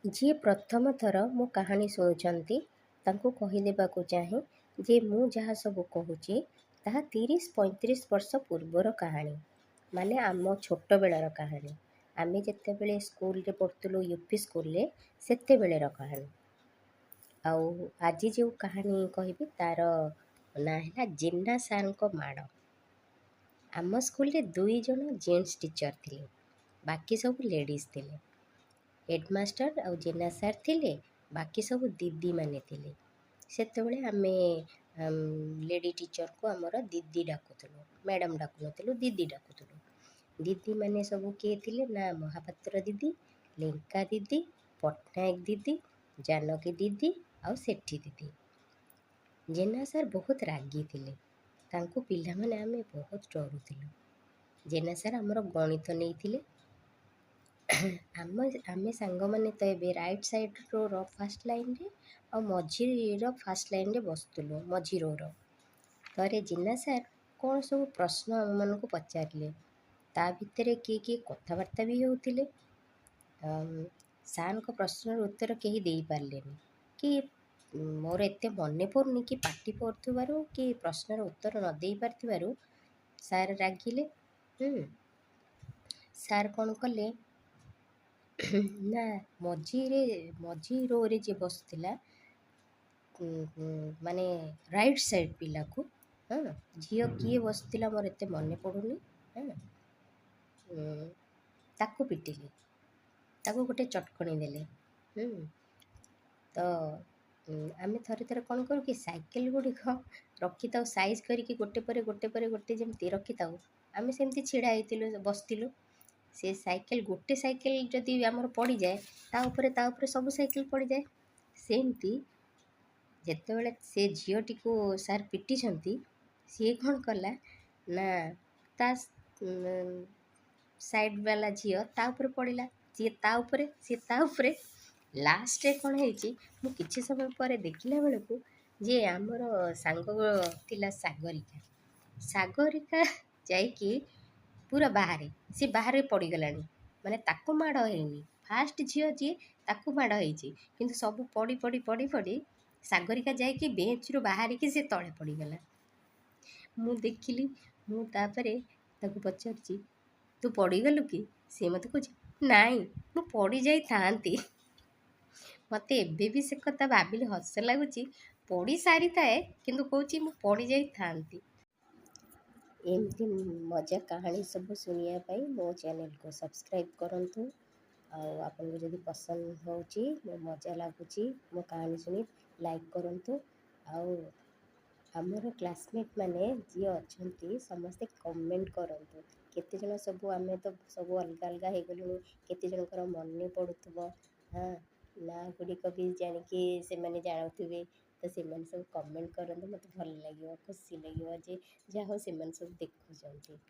ଯିଏ ପ୍ରଥମ ଥର ମୋ କାହାଣୀ ଶୁଣୁଛନ୍ତି, ତାଙ୍କୁ କହିଦେବାକୁ ଚାହେଁ ଯେ ମୁଁ ଯାହା ସବୁ କହୁଛି ତାହା 30-35 ବର୍ଷ ପୂର୍ବର କାହାଣୀ, ମାନେ ଆମ ଛୋଟବେଳର କାହାଣୀ। ଆମେ ଯେତେବେଳେ ସ୍କୁଲରେ ପଢ଼ୁଥିଲୁ, ୟୁପି ସ୍କୁଲରେ, ସେତେବେଳେର କାହାଣୀ। ଆଉ ଆଜି ଯେଉଁ କାହାଣୀ କହିବି, ତା'ର ନାଁ ହେଲା ଜେନା ସାର୍ଙ୍କ ମାଡ଼। ଆମ ସ୍କୁଲରେ ଦୁଇ ଜଣ ଜେଣ୍ଟସ୍ ଟିଚର୍ ଥିଲେ, ବାକି ସବୁ ଲେଡ଼ିଜ୍ ଥିଲେ। ହେଡ଼ମାଷ୍ଟର ଆଉ ଜେନା ସାର୍ ଥିଲେ, ବାକି ସବୁ ଦିଦିମାନେ ଥିଲେ। ସେତେବେଳେ ଆମେ ଲେଡ଼ି ଟିଚର୍କୁ ଆମର ଦିଦି ଡାକୁଥିଲୁ, ମ୍ୟାଡ଼ାମ୍ ଡାକୁନଥିଲୁ, ଦିଦି ଡାକୁଥିଲୁ। ଦିଦିମାନେ ସବୁ କିଏ ଥିଲେ ନା ମହାପାତ୍ର ଦିଦି, ଲେଙ୍କା ଦିଦି, ପଟ୍ଟନାୟକ ଦିଦି, ଜାନକୀ ଦିଦି ଆଉ ସେଠି ଦିଦି। ଜେନା ସାର୍ ବହୁତ ରାଗି ଥିଲେ। ତାଙ୍କୁ ପିଲାମାନେ ଆମେ ବହୁତ ଡରୁଥିଲୁ। ଜେନା ସାର୍ ଆମର ଗଣିତ ନେଇଥିଲେ। ଆମେ ସାଙ୍ଗମାନେ ତ ଏବେ ରାଇଟ୍ ସାଇଡ଼୍ ରୋର ଫାର୍ଷ୍ଟ ଲାଇନ୍ରେ ଆଉ ମଝିର ଫାର୍ଷ୍ଟ ଲାଇନ୍ରେ ବସୁଥିଲୁ, ମଝି ରୋର। ଥରେ ଜେନା ସାର୍ କ'ଣ ସବୁ ପ୍ରଶ୍ନ ଆମମାନଙ୍କୁ ପଚାରିଲେ। ତା ଭିତରେ କିଏ କିଏ କଥାବାର୍ତ୍ତା ବି ହେଉଥିଲେ। ସାର୍ଙ୍କ ପ୍ରଶ୍ନର ଉତ୍ତର କେହି ଦେଇପାରିଲେନି କି ମୋର ଏତେ ମନେ ପଡ଼ୁନି କି ପାଟି ପଡ଼ୁଥିବାରୁ କି ପ୍ରଶ୍ନର ଉତ୍ତର ନ ଦେଇପାରିଥିବାରୁ ସାର୍ ରାଗିଲେ। ସାର୍ କ'ଣ କଲେ ନା ମଝିରେ ମଝି ରୋରେ ଯିଏ ବସୁଥିଲା, ମାନେ ରାଇଟ୍ ସାଇଡ଼୍ ପିଲାକୁ, ହଁ, ଝିଅ କିଏ ବସୁଥିଲା ମୋର ଏତେ ମନେ ପଡ଼ୁନି, ହଁ, ତାକୁ ପିଟିଲେ, ତାକୁ ଗୋଟେ ଚଟକଣି ଦେଲେ। ତ ଆମେ ଥରେ ଥରେ କ'ଣ କରୁ କି ସାଇକେଲ ଗୁଡ଼ିକ ରଖିଥାଉ ସାଇଜ୍ କରିକି, ଗୋଟେ ପରେ ଗୋଟେ ପରେ ଗୋଟେ ଯେମିତି ରଖିଥାଉ, ଆମେ ସେମିତି ଛିଡ଼ା ହେଇଥିଲୁ, ବସିଥିଲୁ। ସେ ସାଇକେଲ, ଗୋଟେ ସାଇକେଲ ଯଦି ଆମର ପଡ଼ିଯାଏ, ତା ଉପରେ ତା ଉପରେ ସବୁ ସାଇକେଲ ପଡ଼ିଯାଏ। ସେମିତି ଯେତେବେଳେ ସେ ଝିଅଟିକୁ ସାର୍ ପିଟିଛନ୍ତି, ସିଏ କ'ଣ କଲା ନା ତା ସାଇଡ଼୍ ବାଲା ଝିଅ ତା ଉପରେ ପଡ଼ିଲା, ସିଏ ତା ଉପରେ, ସିଏ ତା ଉପରେ। ଲାଷ୍ଟରେ କ'ଣ ହେଇଛି, ମୁଁ କିଛି ସମୟ ପରେ ଦେଖିଲା ବେଳକୁ ଯେ ଆମର ସାଙ୍ଗ ଥିଲା ସାଗରିକା, ସାଗରିକା ଯାଇକି ପୁରା ବାହାରେ, ସେ ବାହାରେ ପଡ଼ିଗଲାଣି। ମାନେ ତାକୁ ମାଡ଼ ହେଇନି। ଫାଷ୍ଟ ଝିଅ ଯିଏ ତାକୁ ମାଡ଼ ହେଇଛି, କିନ୍ତୁ ସବୁ ପଡ଼ି ପଡ଼ି ପଡ଼ି ପଡ଼ି ସାଗରିକା ଯାଇକି ବେଞ୍ଚରୁ ବାହାରିକି ସେ ତଳେ ପଡ଼ିଗଲା। ମୁଁ ଦେଖିଲି, ମୁଁ ତାପରେ ତାକୁ ପଚାରୁଛି, "ତୁ ପଡ଼ିଗଲୁ କି?" ସିଏ ମୋତେ କହୁଛି, "ନାଇଁ, ମୁଁ ପଡ଼ିଯାଇଥାନ୍ତି।" ମୋତେ ଏବେ ବି ସେ କଥା ଭାବିଲେ ହସ ଲାଗୁଛି। ପଡ଼ି ସାରିଥାଏ, କିନ୍ତୁ କହୁଛି ମୁଁ ପଡ଼ିଯାଇଥାନ୍ତି। ଏମିତି ମଜା କାହାଣୀ ସବୁ ଶୁଣିବା ପାଇଁ ମୋ ଚ୍ୟାନେଲକୁ ସବସ୍କ୍ରାଇବ୍ କରନ୍ତୁ। ଆଉ ଆପଣଙ୍କୁ ଯଦି ପସନ୍ଦ ହେଉଛି, ମୋ ମଜା ଲାଗୁଛି ମୋ କାହାଣୀ ଶୁଣି, ଲାଇକ୍ କରନ୍ତୁ। ଆଉ ଆମର କ୍ଲାସମେଟ୍ ମାନେ ଯିଏ ଅଛନ୍ତି, ସମସ୍ତେ କମେଣ୍ଟ କରନ୍ତୁ। କେତେଜଣ ସବୁ, ଆମେ ତ ସବୁ ଅଲଗା ଅଲଗା ହେଇଗଲୁଣି, କେତେ ଜଣଙ୍କର ମନେ ପଡ଼ୁଥିବ, ହଁ, ନାଁ ଗୁଡ଼ିକ ବି ଜାଣିକି ସେମାନେ ଜାଣୁଥିବେ। ତ ସେମାନେ ସବୁ କମେଣ୍ଟ କରନ୍ତୁ, ମୋତେ ଭଲ ଲାଗିବ, ଖୁସି ଲାଗିବ ଯେ ଯାହା ହଉ ସେମାନେ ସବୁ ଦେଖୁଛନ୍ତି।